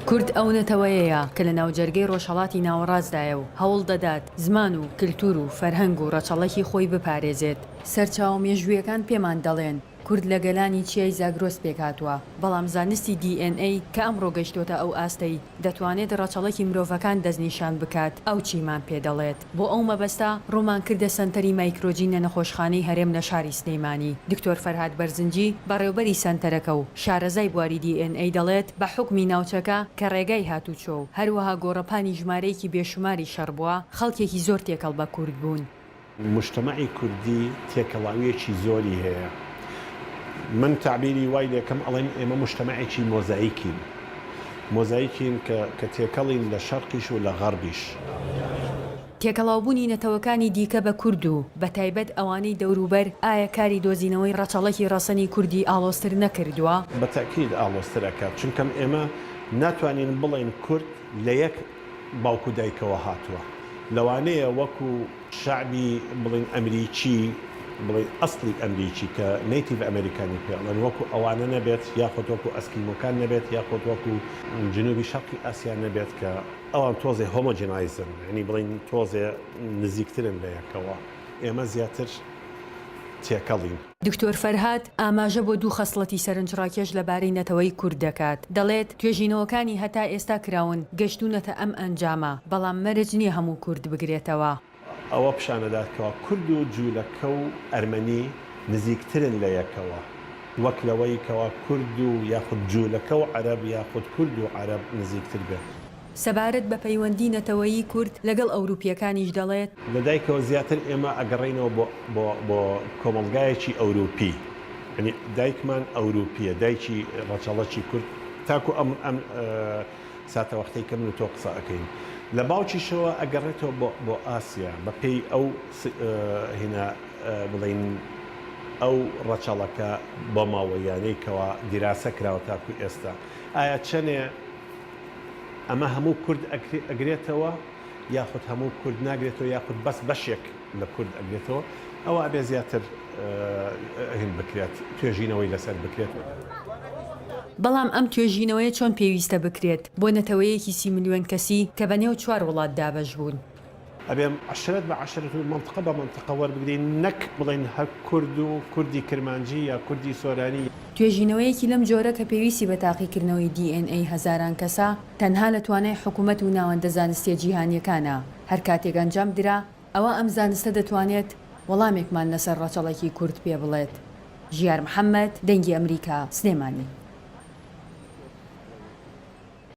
کورد ئەو نەتەوەیەیە کە لە ناوجەرگەی ڕۆژهەڵاتی ناوەڕاستدایە و هەوڵ دەدات زمان و کلتور و فەرهەنگ و ڕەچەڵەکی خۆی بپارێزێت. سەرچاوە مێژوویەکان پێمان دەڵێن کورد لە گەلانی چیای زاگرۆس پێکهاتووە، بەڵام زانستی DNA کە ئەمڕۆ گەیشتۆتە ئەو ئاستەی دەتوانێت ڕەچەڵەکی مرۆڤەکان دەستنیشان بکات، ئەو چیمان پێ دەڵێت؟ بۆ ئەو مەبەستە ڕوومان کردە سەنتەری مایکرۆجین لە نەخۆشخانەی هەرێم لە شاری سلێمانی. دکتۆر فەرهاد بەرزنجی، بەڕێوبەری سەنتەرەکە و شارەزای بواری DNA دەڵێت، بە حوکمی ناوچەکە کە ڕێگای هاتوچۆ و هەروەها گۆڕەپانی ژمارەیەکی بێشوماری شەڕ بووە، خەڵکێکی زۆر تێکەڵ بە کورد بوون. موجتەمەعی کوردی تێکەڵاوییەکی زۆری هەیە. من تەعبیری وای لێکەم ئەڵێم ئێمە موجتەمەعێکی مۆزایکین. مۆزایکین کە کە تێکەڵین لە شەرقیش و لە غەڕبیش. تێکەڵاوبوونی نەتەوەکانی دیکە بە کورد و بە تایبەت ئەوانەی دەوروبەر ئایا کاری دۆزینەوەی ڕەچەڵەکی ڕەسەنی کوردی ئاڵۆزتر نەکردووە؟ بە تەئکید ئاڵۆزتر ئەکات چونکەم ئێمە ناتوانین بڵێین کورد لە یەک باوک و دایکەوە هاتووە لەوانەیە وەکو شەعبی بڵێین ئەمریکی بڵێین ئەسڵی ئەمریکی کە Native American ی پێ ئەڵێن وەکو ئەوانە نەبێت یاخود وەکو ئەسکیمۆکان نەبێت یاخود وەکو جنوبی شەرقی ئاسیا نەبێت کە ئەوان تۆزێ homogenized ن یانی بڵێین تۆزێ نزیکترن لە یەکەوە ئێمە زیاتر تێکەڵین. دکتۆر فەرهاد ئاماژە بۆ دوو خەسڵەتی سەرنجڕاکێش لەبارەی نەتەوەی کورد دەکات، دەڵێت، توێژینەوەکانی هەتا ئێستا کراون گەشتوونەتە ئەم ئەنجامە، بەڵام مەرج نییە هەموو کورد بگرێتەوە. ئەوە پیشانەدات کەوا کورد و جوولەکە و ئەرمەنی نزیکترن لە یەکەوە وەک لەوەی کەوا کورد و یاخود جوولەکە و عەرەب یاخود کورد و عەرەب نزیکتر بێن. سەبارەت بە پەیوەندی نەتەوەیی کورد لەگەڵ ئەوروپییەکانیش دەڵێت. لە دایکەوە زیاتر ئێمە ئەگەڕێینەوە بۆ بۆ بۆ کۆمەڵگایەکی ئەوروپی یانی دایکمان ئەوروپییە دایکی ڕەچەڵەکی کورد تاکو ئەم ئەم ساتەوەختەی کە من و تۆ قسە ئەکەین لە باوکیشەوە ئەگەڕێتەوە بۆ بۆ ئاسیا بە پێی ئەو هینا بڵێین ئەو ڕەچەڵەکە بۆماوەییانەی کەوا دیراسە کراوە تاکو ئێستا ئایا چەنێ ئەمە هەموو کورد ئەگرێتەوە یاخود هەموو کورد ناگرێتەوە یاخود بەس بەشێک لە کورد ئەگرێتەوە ئەوە ئەبێ زیاتر هین بکرێت توێژینەوەی لەسەر بکرێت. بەڵام ئەم توێژینەوەیە چۆن پێویستە بکرێت بۆ نەتەوەیەکی سی ملیۆن کەسی کە بە نێو چوار وڵات دابەش بوون؟ ئەبێ عەشرەت بە عەشرەت و مەنتقە بە مەنتقە وەربگرین نەک بڵێین هەر کورد و کوردی کرمانجی یا کوردی سۆرانی. توێژینەوەیەکی لەم جۆرە کە پێویستی بە تاقیکردنەوەی DNA هەزاران کەسە، تەنها لە توانای حکومەت و ناوەندە زانستیە جیهانیەکانە، هەر کاتێک ئەنجام درا، ئەوا ئەم زانستە دەتوانێت وەڵامێکمان لەسەر ڕەچەڵەکی کورد پێ بڵێت. ژیار محەمەد، دەنگی ئەمریکا، سلێمانی.